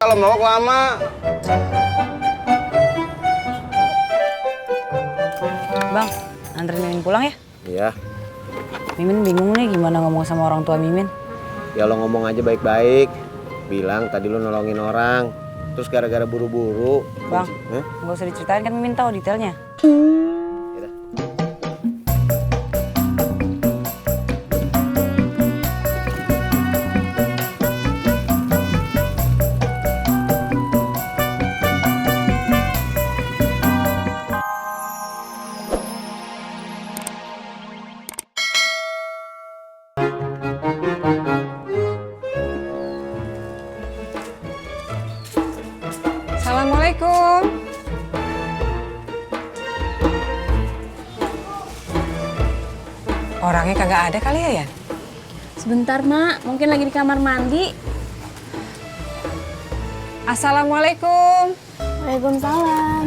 kalau mau lama. Bang, anterin Mimin pulang ya? Iya. Mimin bingung nih gimana ngomong sama orang tua Mimin. Ya lo ngomong aja baik-baik. Bilang tadi lo nolongin orang. Terus gara-gara buru-buru. Bang, nggak usah diceritain kan Mimin tahu detailnya. Assalamualaikum. Orangnya kagak ada kali ya, Yan? Sebentar, Mak. Mungkin lagi di kamar mandi. Assalamualaikum. Waalaikumsalam.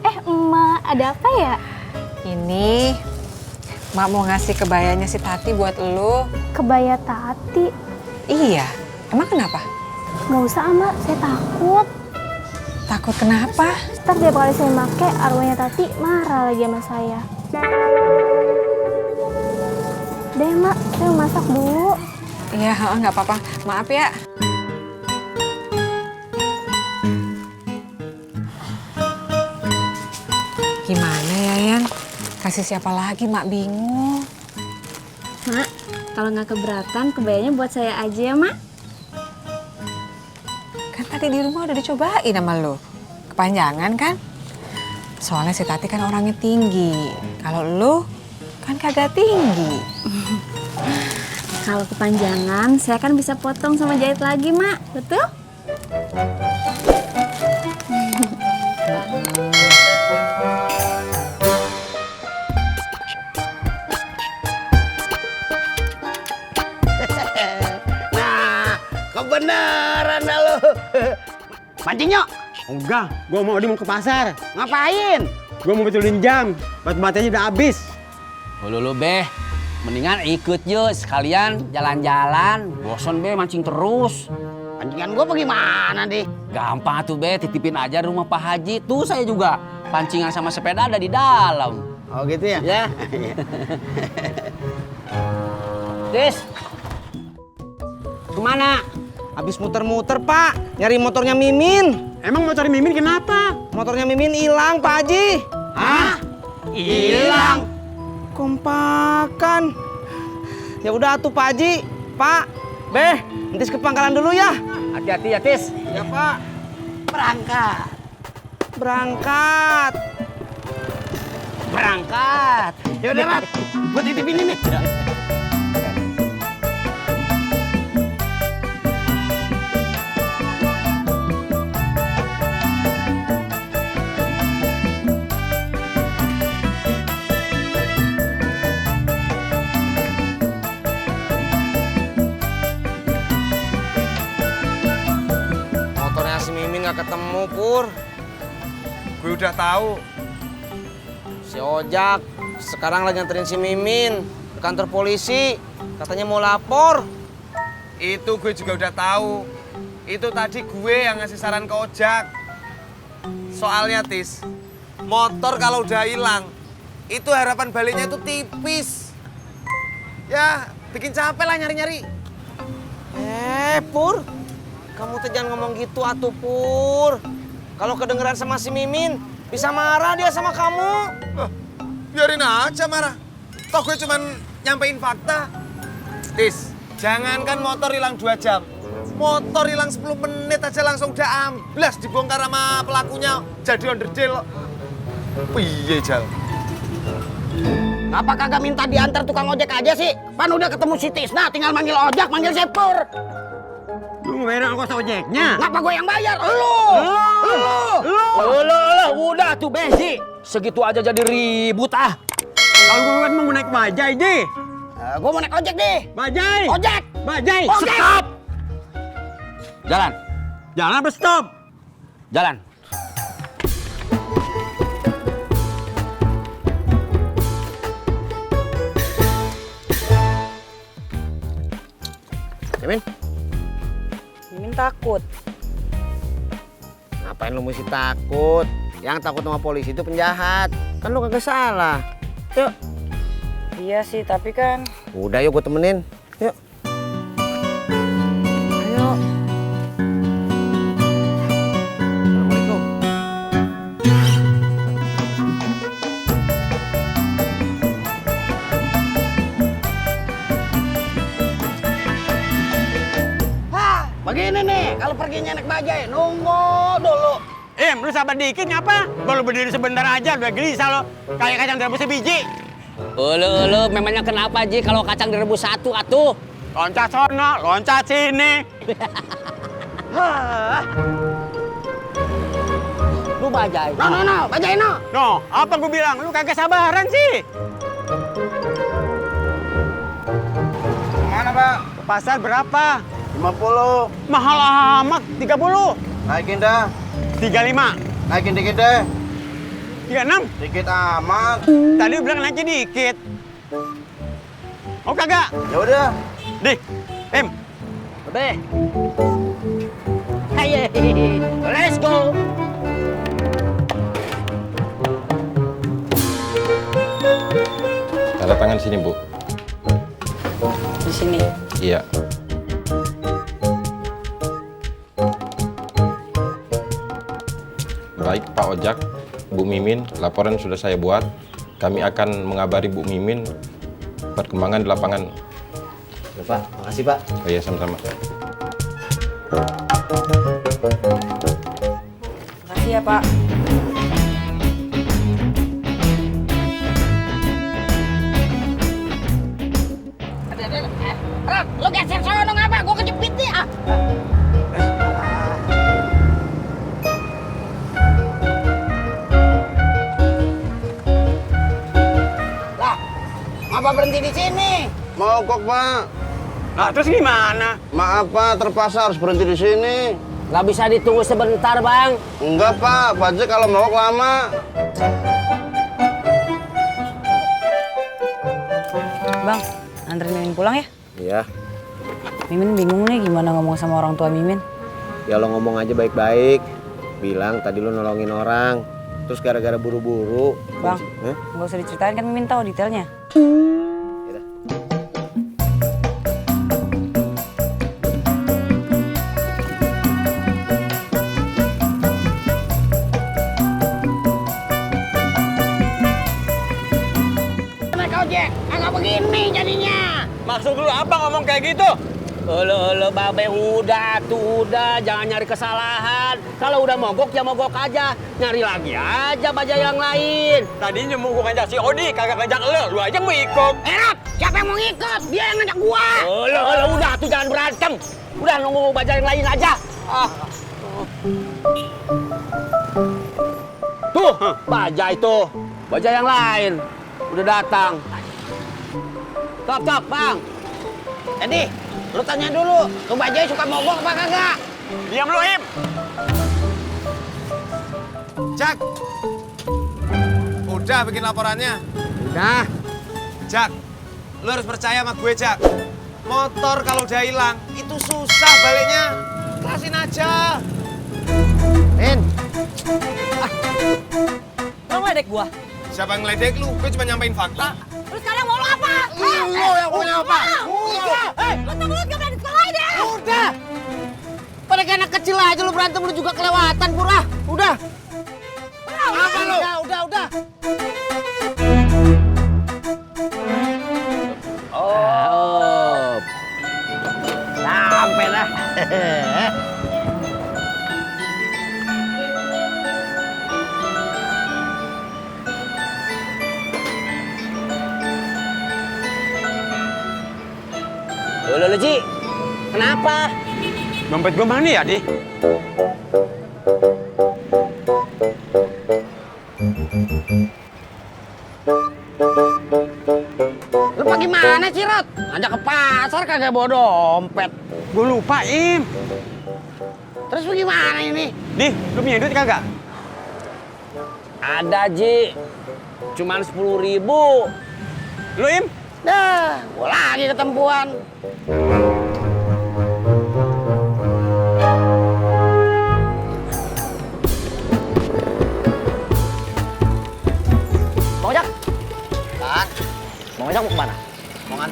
Emak, ada apa ya? Ini Mak mau ngasih kebayanya si Tati buat elu. Kebaya Tati. Iya. Emang kenapa? Nggak usah, Mak. Saya takut. Takut kenapa? Ntar tiap kali saya make, arwahnya Tati marah lagi sama saya. Deh, Mak. Saya mau masak dulu. Iya, nggak apa-apa. Maaf ya. Gimana ya, Yan? Kasih siapa lagi, Mak bingung. Mak, kalau nggak keberatan, kebayanya buat saya aja ya, Mak. Kan tadi di rumah udah dicobain sama lo. Kepanjangan kan? Soalnya si Tati kan orangnya tinggi. Kalau lo kan kagak tinggi. Kalau kepanjangan, saya kan bisa potong sama jahit lagi, Mak. Betul? Nah, kebenaran dah lo. Mancing yuk. Enggak, gua mau ke pasar. Ngapain? Gua mau betulin jam. Batu-batunya udah habis. Lulu Beh, mendingan ikut yuk sekalian jalan-jalan. Bosan Beh mancing terus. Pancingan gua bagaimana deh? Gampang tuh Beh, titipin aja rumah Pak Haji. Tuh saya juga pancingan sama sepeda ada di dalam. Oh gitu ya? Ya. Tis, kemana? Habis muter-muter, Pak. Nyari motornya Mimin. Emang mau cari Mimin kenapa? Motornya Mimin hilang, Pak Haji. Hah? Hilang? Kompakan. Ya udah atuh, Pak Haji. Pak, Beh, entis ke pangkalan dulu ya. Hati-hati ya Tis. Ya, Pak. Berangkat. Berangkat. Berangkat. Ya udah, Mat. Gua titipin ini. Motornya si Mimin nggak ketemu, Pur. Gue udah tahu. Si Ojak sekarang lagi nganterin si Mimin ke kantor polisi. Katanya mau lapor. Itu gue juga udah tahu. Itu tadi gue yang ngasih saran ke Ojak. Soalnya Tis, motor kalau udah hilang, itu harapan baliknya itu tipis. Ya, bikin capek lah nyari-nyari. Pur. Kamu tuh jangan ngomong gitu atuh, Pur. Kalau kedengeran sama si Mimin, bisa marah dia sama kamu. Biarin aja marah. Toh gue cuman nyampein fakta. Tis, jangankan motor hilang 2 jam. Motor hilang 10 menit aja langsung udah amblas dibongkar sama pelakunya. Jadi onderdil. Piye, Jal? Apa kagak minta diantar tukang ojek aja sih? Pan udah ketemu si Tisna, tinggal manggil ojek, manggil si Pur. Lu bayar ongkos ojeknya? Ngapa gue yang bayar? Lu, udah tuh Beh, segitu aja jadi ribut ah. Kalau gue kan mau naik bajai, Ji. Gue mau naik ojek deh. Bajai. Ojek. Bajai. Ojek. Stop. Jalan. Jalan apa stop? Jalan. Mimin, Mimin takut. ngapain lu mesti takut? Yang takut sama polisi itu penjahat. Kan lu kagak salah. Yuk. Iya sih, tapi kan... Udah yuk gue temenin. Yuk. Ayo. Assalamualaikum. Begini nih, kalau perginya naik bajai, nunggu dulu. Lu sabar dikit ngapa? Baru berdiri sebentar aja udah gelisah lo. Kayak kacang direbus sebiji. Ulu, memangnya kenapa Ji kalau kacang direbus satu atuh? Loncat sono, loncat sini. Lu bajai. No, bajai no. No, apa gue bilang? Lu kagak sabaran sih. Mana, Pak? Ke pasar berapa? 50. Mahal amat, 30. Naikin dah. 35. Naikin dikit deh. 36. Dikit amat. Tadi lu bilang naikin dikit. Oh kagak? Ya udah. Dih, Be. Hey, let's go. Tanda tangan sini, Bu. Di sini. Iya. Baik, Pak Ojak, Bu Mimin, laporan sudah saya buat. Kami akan mengabari Bu Mimin perkembangan di lapangan. Ya, Pak. Makasih, Pak. Oh iya, sama-sama. Makasih ya, Pak. Lu geser sono ngapa? Gua kejepit nih ah. Lah, ngapa berhenti di sini? Mogok, Pak. nah terus gimana? Maaf, Pak, terpaksa harus berhenti di sini. Gak bisa ditunggu sebentar, Bang. Enggak, Pak. Pajak kalau mogok lama. Bang, anterin Mimin pulang ya? Iya. Mimin bingung nih gimana ngomong sama orang tua Mimin. Ya lo ngomong aja baik-baik. Bilang tadi lu nolongin orang. Terus gara-gara buru-buru. Bang, Hah? nggak usah diceritain kan Mimin tahu detailnya. Yaudah. Naik ojek, agak begini jadinya. Maksud lu apa ngomong kayak gitu? Ulu, Babe, udah, jangan nyari kesalahan. Kalau udah mogok, ya mogok aja. Nyari lagi aja bajai yang lain. Tadinya mau gua ngajak si Odi, kagak ngajak lu aja mau ikut. Rot, siapa yang mau ngikut? Dia yang ngajak gua. Ulu, udah tuh jangan berantem. Udah nunggu bajai yang lain aja. Tuh, bajai tuh. Bajai yang lain. Udah datang. Stop, Bang. Jadi, lu tanya dulu, tuh bajai suka mogok apa kagak? Diam lu, Im. Jak. Udah bikin laporannya. Udah. Jak, lu harus percaya sama gue, Jak. Motor kalau udah hilang, itu susah baliknya. Ikhlasin aja. Min. Lo ngeledek gua? Siapa yang ngeledek lu? Gue cuma nyampein fakta. Lu sekarang mau lu apa? Lu yang punya apa? Lu tak mulut gak berani sekalahin deh. Udah. Pada kayak anak kecil aja lu berantem lu juga kelewatan, Pura. Udah. Apa lu? Udah. Oh. Sampai dah. Lu, Ji. Kenapa? Dompet gua mana ya, Di? Lu pergi mana sih, Rot? Ngajak ke pasar kagak bawa dompet. Gua lupa, Im. Terus gimana ini? Di, lu punya duit kagak? Ada, Ji. Cuman 10.000. Lu, Im? Dah, gua lagi ketempuan.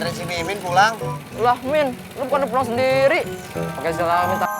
nganterin si Mimin pulang. Lah, Min, lu bukan pulang sendiri. Pakai segala minta